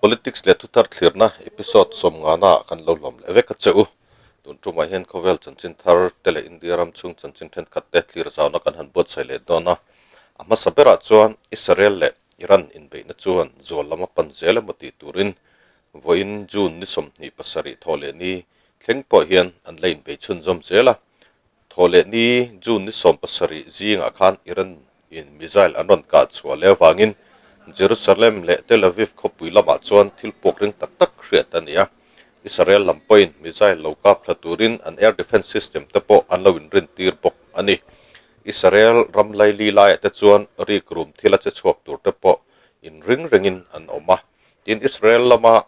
Politics leh thuthar thlirna episode sawmngana ah kan lo hlawm leh vek a che u. Tun tumah hian khawvel chanchin thar te leh India ram chhung chanchin thenkhat te thlir zauna kan han buatsaih leh dawn a. A hmasa berah chuan Israel leh Iran inbeihna chuan zual lama pan zel emaw tih turin vawiin June ni 27 thawh leh ni thleng pawh hian an la inbei chhunzawm zel a. Thawh leh ni June ni 17 zingah khan Iran in missile an rawn kah chhuah leh avangin Jerusalem leh Tel Aviv khawpui lamah chuan thil puak ring tak tak hriat a ni a. Israel lam pawhin missile lo kap thla turin an air defence system te pawh an lo inrintir bawk a ni. Israel ram laili laiah te chuan rik rum thil a che chhuak tur te pawh inring rengin an awm a. Tin, Israel lama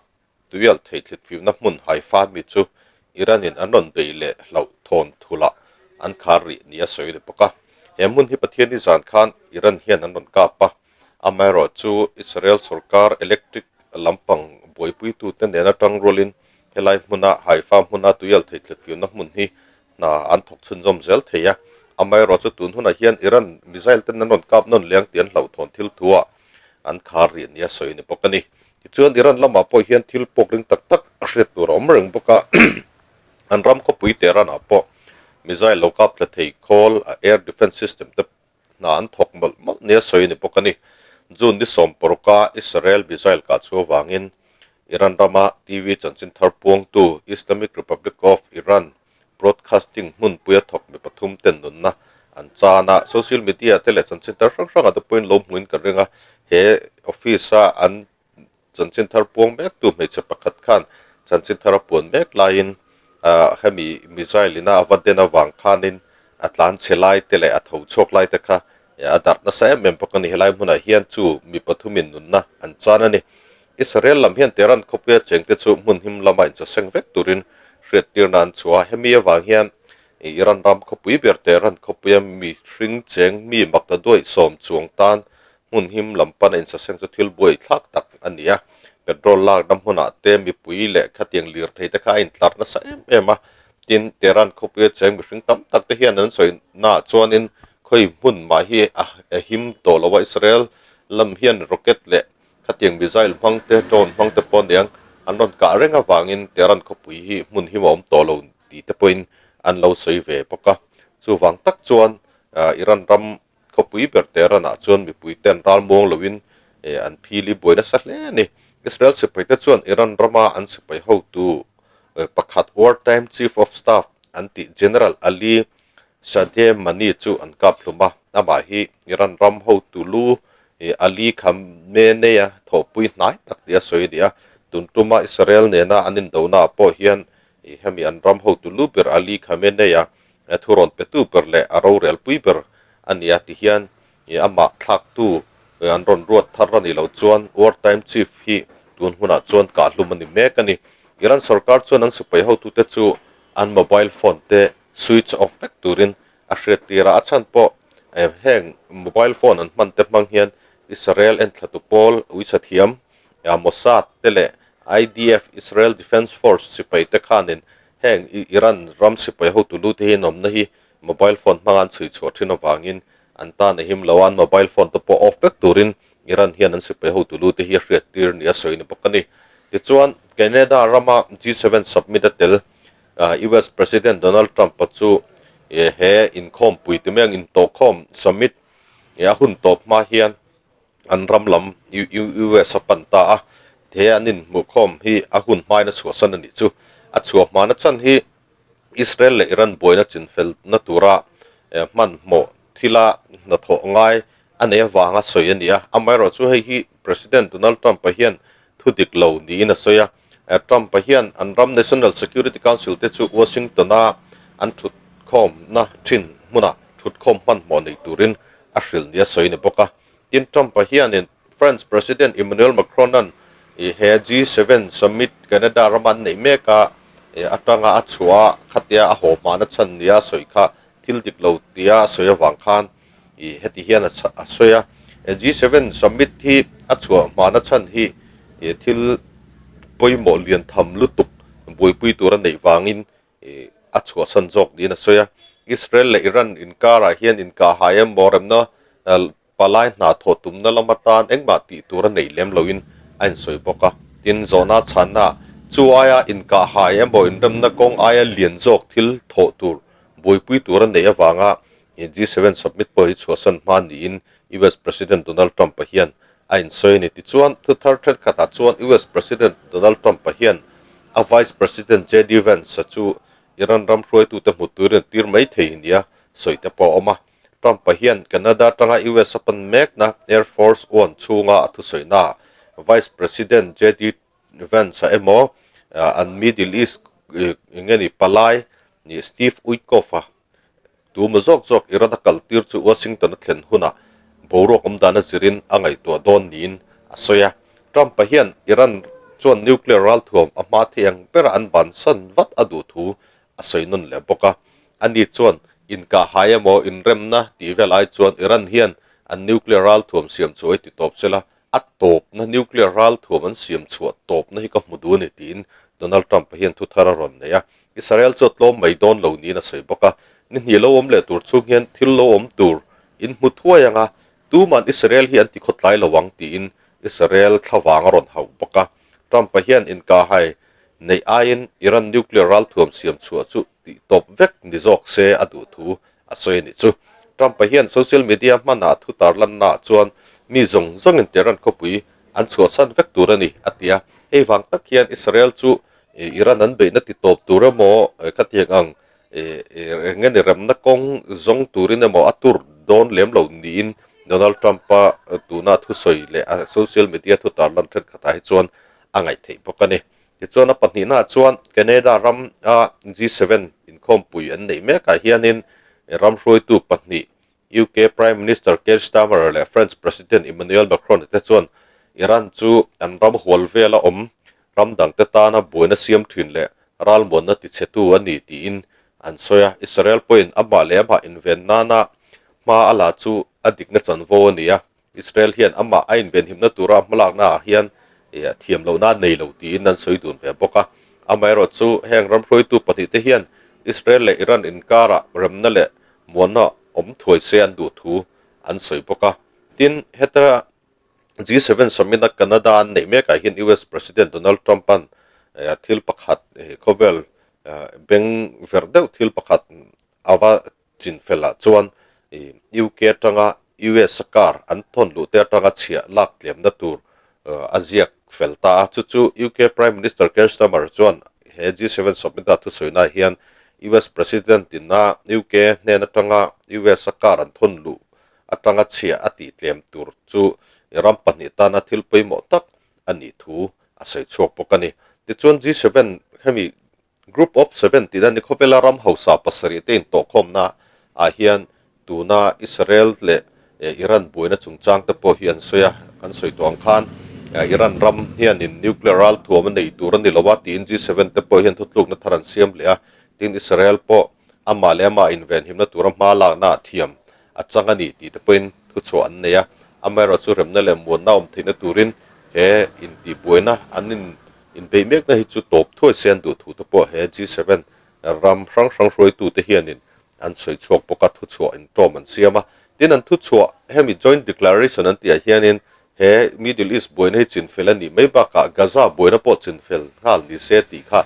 Tuialh thei thlitfimna hmun Haifa mi chu Iran-in an rawn bei leh hlauh thawn thulah an khar rih ni a sawi a ni bawk a. He hmun hi Pathianni zan khan Iran hian an rawn kap a, amaherawhchu Israel sorkar electric lampang buaipuitute nena tang rualin helai hmuna Haifa hmuna tuialh thei thlitfimna hmun hi hna an thawk chhunzawm zel thei a. Amaherawhchu tun hunah hian Iran missile ten an rawn kap nawn leng tih an hlauhthawn thil thuah an khar rih nia sawi a ni bawk a ni. Tichuan Iran lamah pawh hian thil pawk ring tak tak a hriat tur a awm reng bawk a, an ram khawpui Tehran-ah pawh missile lo kap tla thei khawl a air defence system te hna an thawk mawlh mawlh nia sawi a ni bawk a ni. June ni 60 a Israel missile kah chu avangin Iran rama TV chanchin thar puangtu Islamic Republic of Iran Broadcasting hmunpuia thawk mi pathum ten nunna an chan a, social media te leh chanchin thar hrang hrangah te pawhin lo hmuin kan ring a, he office a an chanchin thar puang mek tu hmeichhe pakhat khan chanchin thar a puan mek laiin ah hemi missile ina a va den avang khanin a tlan chhe lai te leh a tho chhuak lai te kha a darh nasa em em bawk a ni. Helai hmunah hian chu mi pathumin nunna an chan a ni. Israel lam hian Tehran khawpuia chengte chu hmun him lama inchawseng vek turin hriattirna an chhuah a. Hemi avang hian Iran ram khawpui ber Tehran khawpuia mihring cheng mi makta duaih 10 chuang tan hmun him lam pana inchawseng chu thil buai thlak tak a ni a. Petrol lakna hmunah te mipui leh khatiang lirthei te kha a intlar nasa em em a. Tin, Tehran khawpuia cheng mihring tam tak te hian an sawi naah chuanin khawi hmun mah hi a him tawh lo a. Israel lam hian rocket leh Khatiang missile hmang te, drone hmang te pawh aniang an rawn kah reng avangin Tehran khawpui hi hmun him a awm tawh lo tih te pawhin an lo sawi ve bawk a. Chuvang tak chuan Iran ram khawpui ber Tehran-ah chuan mipui te an ral muang loin an phil i buai nasa hle a ni. Israel sipai te chuan Iran rama an sipai hotu pakhat Wartime Chief of Staff an tih General Ali Shademani chu an kap hlum a, amah hi Iran ram hotu lu Ali Khamenei-a thawhpui hnai tak tia sawi a ni a. Tun tuma Israel nena an indonaah pawh hian hemi an ram hotu lu ber Ali Khamenei-a thurawn petu ber leh a rorelpui ber a ni a ti hian amah thlaktu an rawn ruat thar a nih loh chuan Wartime Chief hi tun hunah chuan kahhlum a ni mek a ni. Iran sorkar chuan an sipai hotute chu an mobile phone te switch off vek turin a hriattir a, a chhan pawh heng mobile phone an hman te hmang hian Israel enthlatu pawl uisathiam Mossad te leh IDF, Israel Defence Force, sipai te khanin heng Iran ram sipai hotu lu te hi an awmna hi mobile phone hmanga an chhui chhuah thin avangin an tan a him lo a, an mobile phone te pawh off vek turin Iran hian an sipai hotu lu te hi a hriattir ni a sawi ni bawk a ni. Tichuan Canada rama G7 summit a tel US President Donald Trump-a chu he inkhawmpui ti mai ang intawhkhawm summit a hun tawp hma hian an ram lam US a pan ta a, he an inhmuhkhawm hi a hun hmain a chhuahsan a nih chu. A chhuah hmana chan hi Israel leh Iran buaina chinfelna tura hmanhmawh thila hnathawh ngai a nei avanga sawi a ni a, amaherawhchu hei hi President Donald Trump-a hian thu dik lo niin a sawi a. Trump-a hian an ram National Security Council te chu Washington-a an thutkhawmna thin hmunah thutkhawm hmanhmawh nei turin a hrilh nia sawi a ni bawk a. Tin, Trump-a hianin France President Emmanuel Macron-a'n he G7 summit Canada rama an neih mek a, atanga a chhuah a, khatia a haw hmahna chhan nia a sawi kha thil dik lo tia a sawi avang khan heti hian a sawi a, G7 summit hi a chhuah hmahna chhan hi thil pawimawh lian tham lutuk buaipui tur a neih vangin a chhuahsan zawk niin a sawi a. Israel leh Iran inkarah hian inkahhai emaw remna palai hna thawh tumna lam atan engmah tih tur a neih lem loin a insawi bawk a. Tin, zawhna chhanna chu aia inkahhai emaw inremna kawng aia lian zawk thil thawh tur buaipui tur a neih avanga G7 summit pawh hi chhuahsan hma niin US President Donald Trump-a hian a insawi a ni. Tichuan, thuthar thenkhatah chuan US President Donald Trump-a hian a Vice President JD Vance-a chu Iran ram hruaitute hmu turin a tir mai thei nia sawi te pawh a awm a. Trump-a hian Canada atanga US a pan mekna Air Force One chhunga a thusawina Vice President JD Vance-a emaw an Middle East nge ni palai Steve Witkoff-a tuma zawk zawk Iran a kaltir chu Washington a thlen hunah boruak awm dan a zirin a ngaihtuah dawn niin a sawi a. Trump-a hian Iran chuan nuclear ralthuam a hma thei ang bera an bansan vat a duh thu a sawi nawn leh bawk a. Ani chuan inkahhai emaw inremna tih vel ai chuan Iran hian an nuclear ralthuam siam chu a ti tawp sela, a tawpna nuclear ralthuam an siam chhuah tawpna hi ka hmu duh a ni tiin Donald Trump-a hian thuthar a rawn nei a. Israel chu a tlawm mai dawn lo niin a sawi bawk a. Ni hnih lo awm leh tur chhung hian thil lo awm tur in hmu thuai ang a, tuman Israel hi an ti khawtlai lo ang tiin Israel thlavang a rawn hauh bawk a. Trump-a hian inkahhai neih aiin Iran nuclear ralthuam siam chhuah chu tih tawp vek ni zawk se a duh thu a sawi a nih chu. Trump-a hian social media hmanah thu tarlannaah chuan mi zawng zawngin Tehran khawpui an chhuahsan vek tur a ni a ti a. Hei vang tak hian Israel chu Iran an beihna ti tawp tur emaw khatiang ang eng nge ni remna kawng zawng turin emaw a tur dawn lem lo niin Donald Trump-a tuna thusawi leh a social media thu tarlan thenkhatah hi chuan a ngaih theih bawk a ni. Tichuan a pahnihnaah chuan Canada ram a G7 inkhawmpui an neih mekah hianin ram hruaitu pahnih UK Prime Minister Keir Starmer leh French President Emmanuel Macron te chuan Iran chu an ram hual vela awm ram dangte tana buaina siam thin leh ralmuanna tichhetu a ni tiin an sawi a. Israel pawhin amah leh amah inven nana hma a la chu a dikna chanvo a ni a. Israel hian amah a invenhimna tura hmalakna ah hian thiam lohna a nei lo tiin an sawi dun ve bawk a. Amaherawh chu heng ram hruaitu pahnih te hian Israel leh Iran inkarah remna leh muanna awm thuai se an duh thu an sawi bawk a. Tin, heta G7 summit a Canada an neih mekah hian US President Donald Trump-a'n thil pakhat khawvel beng verh deuh thil pakhat a va Chinfelah chuan UK atanga US a car an thawn luh te atanga chhiah lak tlemna tur a ziak fel ta a. Chu chu UK Prime Minister Keir Starmer chuan he G7 summit-a thusawiinaah hian US President ina UK hnen atanga US a car an thawn luh atanga chhiah a tih tlem tur chu ram pahnih tana thil pawimawh tak a nih thu a sawi chhuak bawk a ni. Tichuan G7 hemi Group of Seven tihna ni khawvela ram hausa pasarih te intawhkhawmna ah hian tuna Israel leh Iran buaina chungchang te pawh hi an sawi a, kan sawi tawh ang khan Iran ram hianin nuclear ralthuam a nei tur a ni lo a tiin G7 te pawh hian thutlukna thar an siam leh a, tin Israel pawh amah leh amah invenhimna tura hma lakna ah thiam a chang a ni tih te pawhin thuchhuah an nei a, amaherawhchu remna leh muanna awm theihna turin he intihbuaina an in Inbeih mekna hi chu tawp thuai se an duh thu te pawh he G7 ram hrang hrang hruaitute hianin an sawi chhuak bawk a, thuchhuah intawm an siam a. Tin, an thuchhuah hemi Joint Declaration an tihah hianin he Middle East buaina hi chinfel a nih mai bakah Gaza buaina pawh chinfel nghal ni se tih kha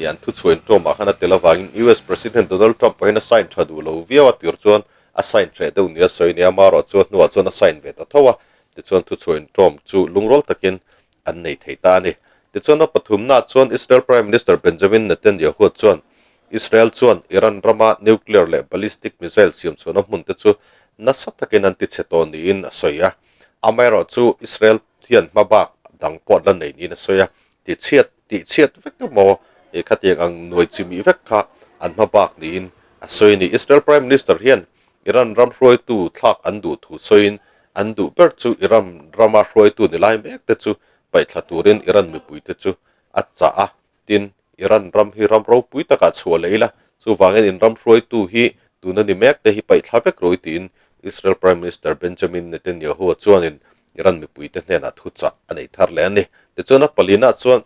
an thuchhuah intawmah khan a tel avangin US President Donald Trump pawhin a sign tha duh lo viau a, tir chuan a sign hreh deuh nia sawi a ni a, amaherawh chu a hnuah chuan a sign ve ta tho a, tichuan thuchhuah intawm chu lungrual takin an nei thei ta a ni. Tichuan a pathumnaah chuan Israel Prime Minister Benjamin Netanyahu chuan Israel chuan Iran rama nuclear leh ballistic missile siam chhuahna hmun te chu nasa takin an tichhe tawh niin a sawi a. Amaherawh chu Israel hian hmabak dang pawh an la nei niin a sawi a, tichhiat tihchhiat vek emaw khatiang ang nuai chimih vek kha an hmabak niin a sawi a ni. Israel Prime Minister hian Iran ram hruaitu thlak an duh thu sawiin an duh ber chu Iran rama hruaitu ni lai mek te chu paihthla turin Iran mipuite chu a chah a. Tin, Iran ram hi ram ropui takah chhuah leh ila, chuvangin in ram hruaitu hi tuna ni mek te hi paihthla vek rawih tiin Israel Prime Minister Benjamin Netanyahu chuanin Iran mipuite hnenah thu chah a nei thar leh a ni. Tichuan a palinah chuan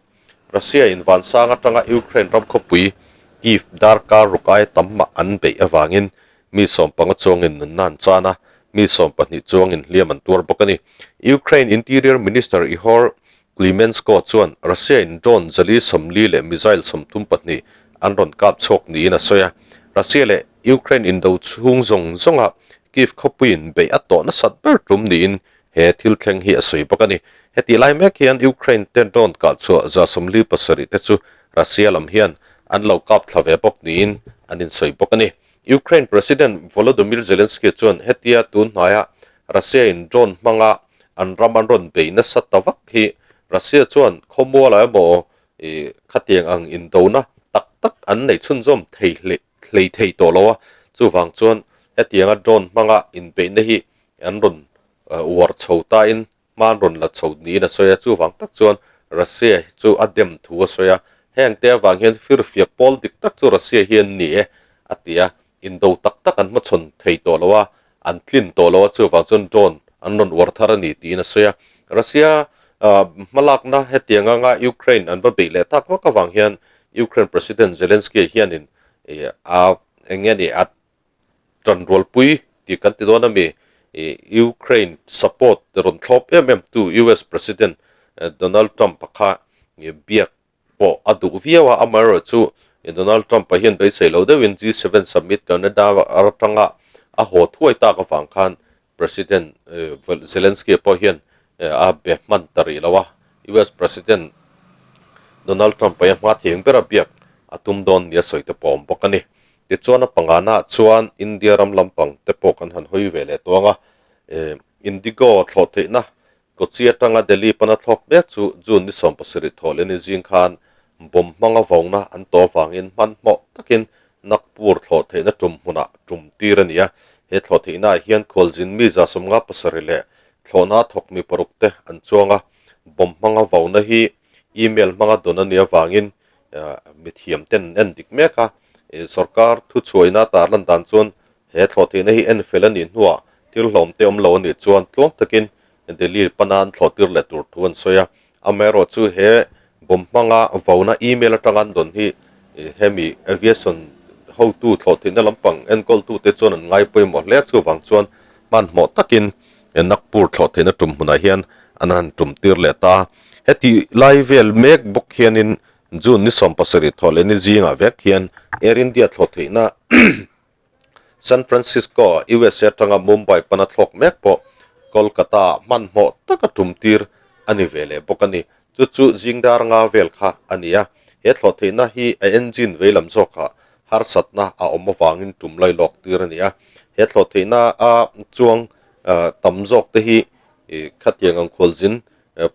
Russia in vansang atanga Ukraine ram khawpui Kyiv darkar ruk aia tam mah an beih avangin mi sawmpanga chuangin nunna an chan a, mi 12 chuangin hliam an tuar bawk a ni. Ukraine Interior Minister Ihor Klimenko chuan Russia-in drone 440 leh missile 32 an rawn kap chhuak niin a sawi a. Russia leh Ukraine indo chhung zawng zawnga Kyiv khawpuiin beih a tawh nasat ber tum niin he thil thleng hi a sawi bawk a ni. Hetih lai mek hian Ukraine te drone kah chhuah 47 te chu Russia lam hian an lo kap thla ve bawk niin an insawi bawk a ni. Ukraine President Volodymyr Zelensky chuan hetia tun hnaia Russia-in drone hmanga an ram an rawn bei nasa ta vak hi Russia chuan khawmualah emaw ih khatiang ang indona tak tak an neih chhunzawm thei hlei hlei thei tawh lo a, chuvang chuan hetianga drone hmanga inbeihna hi an rawn uar chho tain hma an rawn la chho niin a sawi a, chuvang tak chuan Russia hi chu a dem thu a sawi a, heng te avang hian firfiak pawl dik tak chu Russia hi an ni e a ti a, indo tak tak an hmachhawn thei tawh lo a, an tlin tawh lo a, chuvang chuan drone an rawn uar thar a ni tiin a sawi a. Russia hmalakna hetiang anga Ukraine an va beih leh tak vak avang hian Ukraine President Zelensky hianin a eng nge ni a tanrualpui tih kan ti dawn a mi Ukraine support rawn thlawp em em tu US President Donald Trump a kha biak pawh a duh viau a, amaherawhchu Donald Trump-a hian beisei lo deuhin G7 summit Canada atanga a haw thuai tak avang khan President Zelensky-a pawh hian a be hman ta rih lo a, US President Donald Trump-a hi a hma thei ang bera biak a tum dawn nia sawi te pawh a awm bawk a ni. Tichuan a pangana chuan India ram lampang te pawh kan han hawi ve leh tuang a, Indigo thlawh theihna Kochi atanga Delhi pana thlawk mek chu June ni 17 thawhleni zing khan bomb hmanga vauna an tawh avangin hmanhmawh takin Nagpur thlawh theihna tum hmunah tum tir a ni a. He thlawh theihnaah hian khualzin mi 57 leh thlawhna thawk mi paruk te an chuang a. Bomb hmanga vauna hi email hmanga dawn a nih avangin mithiam ten an en dik mek a. Sorkar thuchhuaina tarlan dan chuan He thlawh theihna hi en fel a nih hnuah thil hlawm te awm lo a nih chuan tluang takin Delhi pana an thlawh tir leh tur thu an sawi a. Amaherawh chu he bomb hmanga vauna email atanga an dawn hi hemi aviation hotu thlawh theihna lampang enkawltute chuan an ngai pawimawh hle a, chuvang chuan hmanhmawh takin Nagpur thlawh theihna tum hmunah hian an han tum tir leh ta a. Heti lai vel mek bawk hianin June ni 17 thawh leh ni zingah vek hian Air India thlawh theihna San Francisco, USA atanga Mumbai pana thlawk mek pawh Kolkata-ah hmanhmawh taka tum tir a ni ve leh bawk a ni. Chu chu zingdar nga vel kha a ni a, he thlawh theihna hi a engine veilam zawkah harsatna a awm avangin tum lai lawk tir a ni a. He thlawh theihna a chuang tam zawk te hi khatiang ang khualzin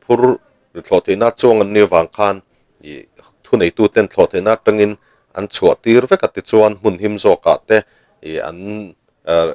phur thlawh theihna chuang an nih avang khan Ih thuneituten thlawh theihna atangin an chhuah tir vek a tichuan hmun him zawkah te ih an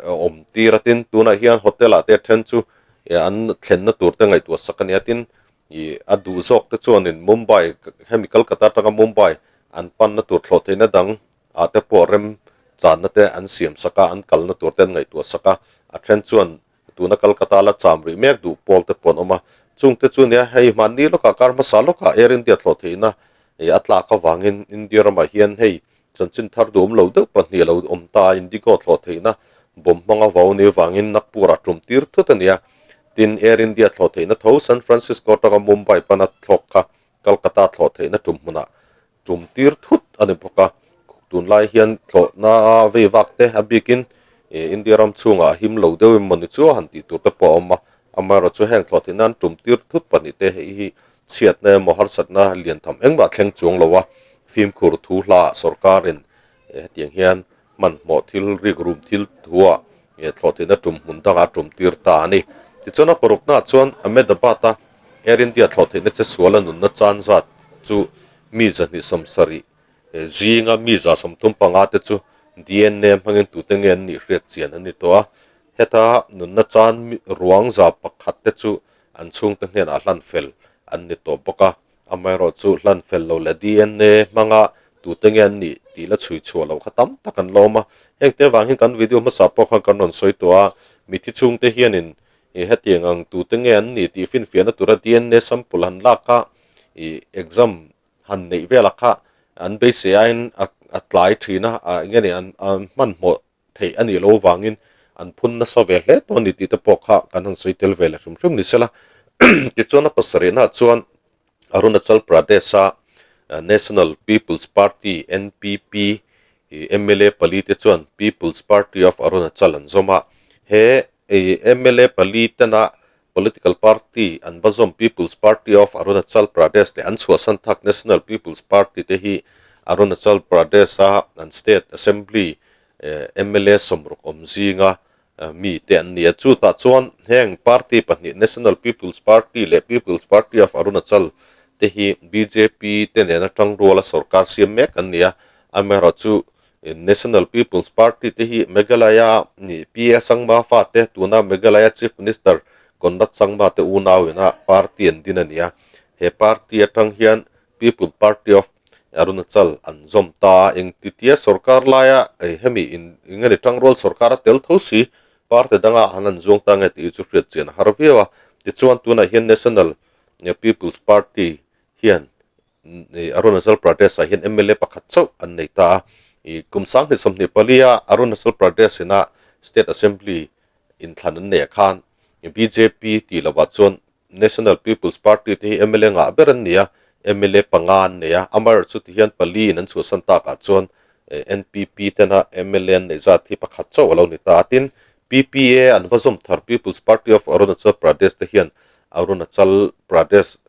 awm tir a tin tunah hian hotel ah te a then chu ih an thlenna tur te ngaihtuah sak a ni a tin ih a duh zawk te chuanin Mumbai hemi Kolkata atanga Mumbai an panna tur thlawh theihna dang ah te pawh rem channa te an siam sak a an kalna tur te an ngaihtuah sak a a then chuan Tuna Kolkata la cham rih mek duh pawl te pawh an awm a, chungte chu nia hei hmanni lawkah kar hmasa lawkah Air India thlawh theihna ih a tlak avangin India ramah hian hei chanchin thar duhawm lo deuh pahnih a lo awm ta a, Indigo thlawh theihna bomb hmanga vau ni avangin Nagpur ah tum tir thut a ni a, tin Air India thlawh theihna tho San Francisco atanga Mumbai pana thlawk kha Kolkata thlawh theihna tum hmunah tum tir thut a ni bawk a, tunlai hian thlawhna vei vak te a bikin India ram chhungah a him lo deuh emaw ni chu a han tih tur te pawh a awm a, amaherawh chu heng thlawh theih nan tum tir thut pahnih te hei hi chhiatna emaw harsatna lian tham engmah thleng chuang lo a, fimkhur thu hla sorkarin hetiang hian hmanhmawh thil rikrum thil thuah thlawh theihna tum hmun dangah a tum tir ta a ni. Tichuan a paruknaah chuan Ahmedabad-a Air India thlawh theihna che suala nunna chan zat chu mi 270 zinga mi 35 te chu DNA hmangin tute nge an nih hriat chian an ni tawh a. Heta nunna chan ruang 100 te chu an chhungte hnenah hlan fel an ni tawh bawk a. Amaherawh chu hlan fel lo leh DNA hmanga tute nge an nih tih la chhui chhuah loh kha tam tak an la awm a. Hengte avang hian kan video hmasa pawh khan kan rawn sawi tawh a, mithi chhungte hianin ih hetiang ang tute nge an nih tih finfiahna tura DNA sample han lak kha ih exam han neih velah kha an beisei aiin a tlai thin a, eng nge ni an hmanhmawh theih a nih loh vangin an phun nasa ve hle tawh a ni tih te pawh kha kan han sawi tel ve leh hrim hrim ni sela. Tichuan a pasarihnaah chuan. Arunachal Pradesh-a National People's Party, NPP, mla palite chuan People's Party of Arunachal an zawm a. He mla pali tena political party an va zawm People's Party of Arunachal Pradesh leh an chhuahsan thak National People's Party te hi Arunachal Pradesh-a an state assembly mla sawmruk awm zinga mi te an ni a. Chutah chuan heng party pahnih National People's Party leh People's Party of Arunachal te hi bjp te nena tangruala sorkar siam mek an ni a. Amaherawhchu National People's Party te hi Meghalaya PA Sangma fate tuna Meghalaya Chief Minister Conrad Sangma te unau ina party an din a ni a. He party atang hian People Party of Arunachal an zawm ta a, engtitia sorkar laia hemi in engemaw tangrual sorkar a tel tho si party danga han an zuang ta nge tih hi chu hriat chian a har viau a. Tichuan tunah hian National People's Party hian Arunachal Pradesh ah hian mla pakhat chauh an nei ta a, kum 2024 a Arunachal Pradesh ina State Assembly inthlan an neih ah khan bjp tih lovah chuan National People's Party te hi mla ngah ber an ni a, mla panga an nei a, amaherawhchu ti hian pali in an chhuahsan takah chuan NPP tena mla an neih zat hi pakhat chauh a lo ni ta a. Tin, PPA an va zawm thar People's Party of Arunachal Pradesh te hian Arunachal Pradesh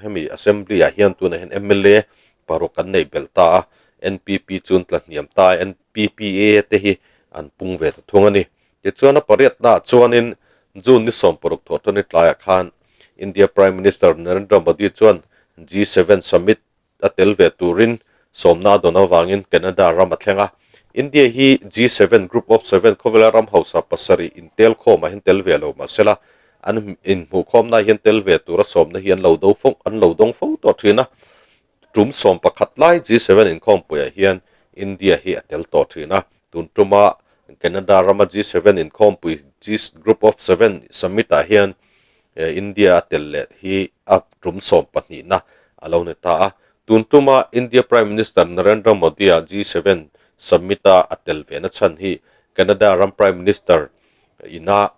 hemi Assembly ah hian tunah hian mla paruk an neih belh ta a, NPP chu an tla hniam ta a, PPA te hi an pung ve ta thung a ni. Tichuan a pariatnaah chuanin June ni 60 thawh tani tlaiah khan India Prime Minister Narendra Modi chuan G7 Summit a tel ve turin sawmna a dawn avangin Canada ram a thleng a. India hi G7, Group of Seven, khawvela ram hausa pasarih intelkhawmah hian tel ve lo mahsela an inhmuhkhawmnaah hian tel ve tura sawmna hi an lo do fo an lo dawng fo tawh thin a. Tum 11 lai G7 inkhawmpuiah hian India hi a tel tawh thin a, tun tuma Canada rama G7 inkhawmpui G Group of Seven Summit-ah hian India a tel leh hi a tum sawmpahnihna a lo ni ta a. Tun tuma India Prime Minister Narendra Modi-a G7 Summit-a a tel ve na chhan hi Canada ram Prime Minister ina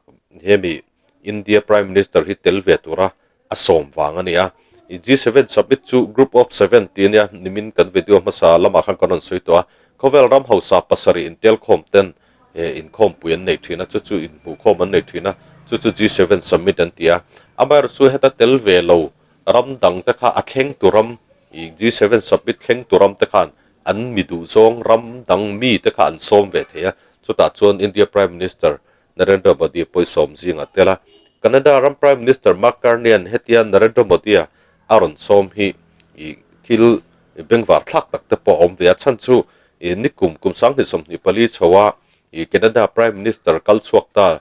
hemi India Prime Minister hi tel ve tura a sawm vang a ni a. G7 Summit chu Group of Seven tih a nia, nimin kan video hmasa lamah khan kan rawn sawi tawh a. Khawvel ram hausa pasarih intelkhawm ten inkhawmpui an nei thin a, chu chu inhmuhkhawm an nei thin a, chu chu G7 Summit an ti a. Amaherawhchu heta tel ve lo ram dang te kha a thleng tu ram, G7 Summit thleng tu ram te khan an mi duhzawng ram dang mi te kha an sawm ve thei a. Chutah chuan India Prime Minister Narendra Modi pawisa zingah tel a, Canada ram Prime Minister Mark Carney-a'n hetia Narendra Modi-a a rawn sawm hi ih thil bengvar thlak tak te pawh a awm ve a, chhan chu ih nikum kum 2024 chhoa ih Canada Prime Minister kal chhuak ta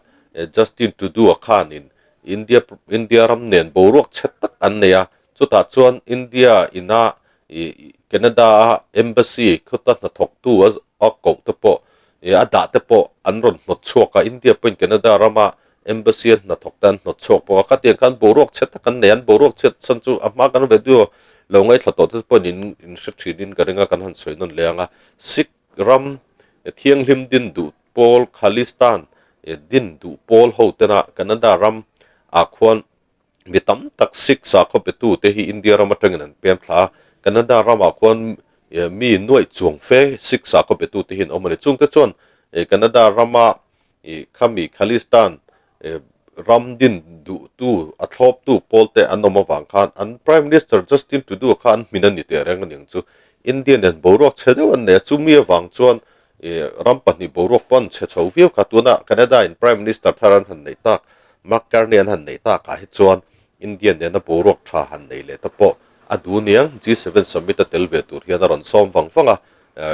Justin Trudeau-a khanin India India ram nen boruak chhe tak an nei a, chutah chuan India ina ih Canada-a Embassy khawta hnathawktu a koh te pawh Ih a dah te pawh an rawn hnawt chhuak a, India pawhin Canada rama Embassy a hnathawk te an hnawt chhuak bawk a, khatiang khan boruak chhe tak an nei a, an boruak chhiat chhan chu a hma kan video lo ngaithla tawh te pawhin in in hre thin in ka ring a, kan han sawi nawn leh ang a, Sikh ram thianghlim din duh pawl Khalistan din duh pawl ho tena Canada ram ah khuan Mi tam tak Sikh sakhaw petu te hi India ram atangin an pem thla a, Canada ramah khuan mi nuaih chuang fe Sikh sakhaw petu te hi an awm a ni. Chungte chuan Canada rama khami Khalistan ram din duhtu a thlawptu pawl te an awm avang khan an Prime Minister Justin Trudeau kha an hmin a ni teh reng a ni ang chu. India nen boruak chhe deuh an nei a, chumi avang chuan ram pahnih boruak pawh an chhe chho viau kha. Tunah Canada in Prime Minister thar an han neih tak, Mark Carney an han neih takah hi chuan India nena boruak tha han nei leh ta pawh a duh niang. G7 Summit a tel ve tur hian a rawn sawm vang vang a,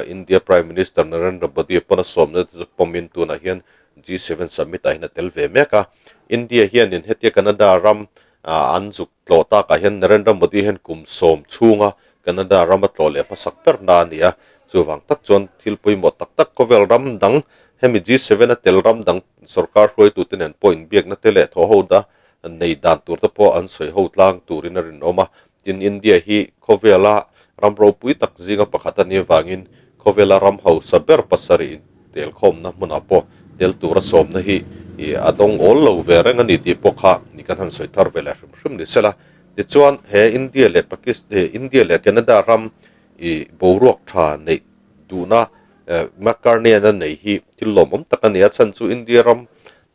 India Prime Minister Narendra Modi pawn a sawmna te chu pawmin tunah hian G7 Summit ah hian a tel ve mek a. India hianin hetia Canada ram an zuk tlawh takah hian Narendra Modi hian kum sawm chhunga Canada rama tlawh leh hmasak berna a ni a, chuvang tak chuan thil pawimawh tak tak khawvel ram dang hemi G7 a tel ram dang sorkar hruaitute nen pawh inbiakna te leh thawhho da nei dan tur te pawh an sawi ho tlang turin a rinawm a. Tin, India hi khawvela ram ropui tak zinga pakhat a nih avangin khawvela ram hausa ber pasarih telkhawmna hmunah pawh tel tura sawmna hi a dawng awl lo ve reng a ni tih pawh kha kan han sawi thar ve leh hrim hrim ni sela. Tichuan he India leh Pakistan India leh Canada ram ih boruak tha neih duhna Mark Carney-an a nei hi thil lawmawm tak a ni a, chhan chu India ram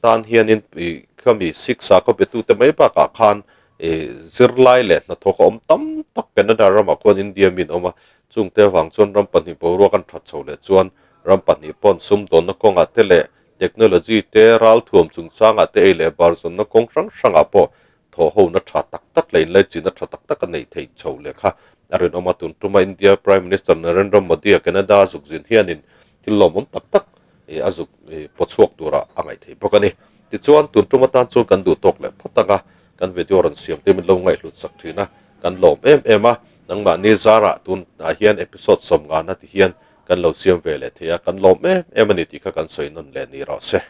tan hianin ih khami Sikh sakhaw betute mai bakah khan ih zirlai leh hnathawk a awm tam tak Canada ramah khuan India mi an awm a, chungte avang chuan ram pahnih boruak an that chho leh chuan ram pahnih paw'n sumdawnna kawngah te leh technology te ralthuam chungchangah te ei leh bar zawnna kawng hrang hrangah pawh thawhhona tha tak tak leh inlaichinna tha tak tak a neih theih chho leh kha a rinawm a. Tun tuma India Prime Minister Narendra Modi-a Canada a zuk zin hianin thil lawmawm tak tak a zuk paw chhuak turah a ngaih theih bawk a ni. Tichuan, tun tum atan chuan kan duh tawk leh phawt ang a, kan video rawn siam te min lo ngaihhlut sak thin a, kan lawm em em a. Nangmahni zarah tunah hian episode 50 ti hian kan lo siam ve leh thei a, kan lawm em em a ni tih kha kan sawi nawn leh ni rawh se.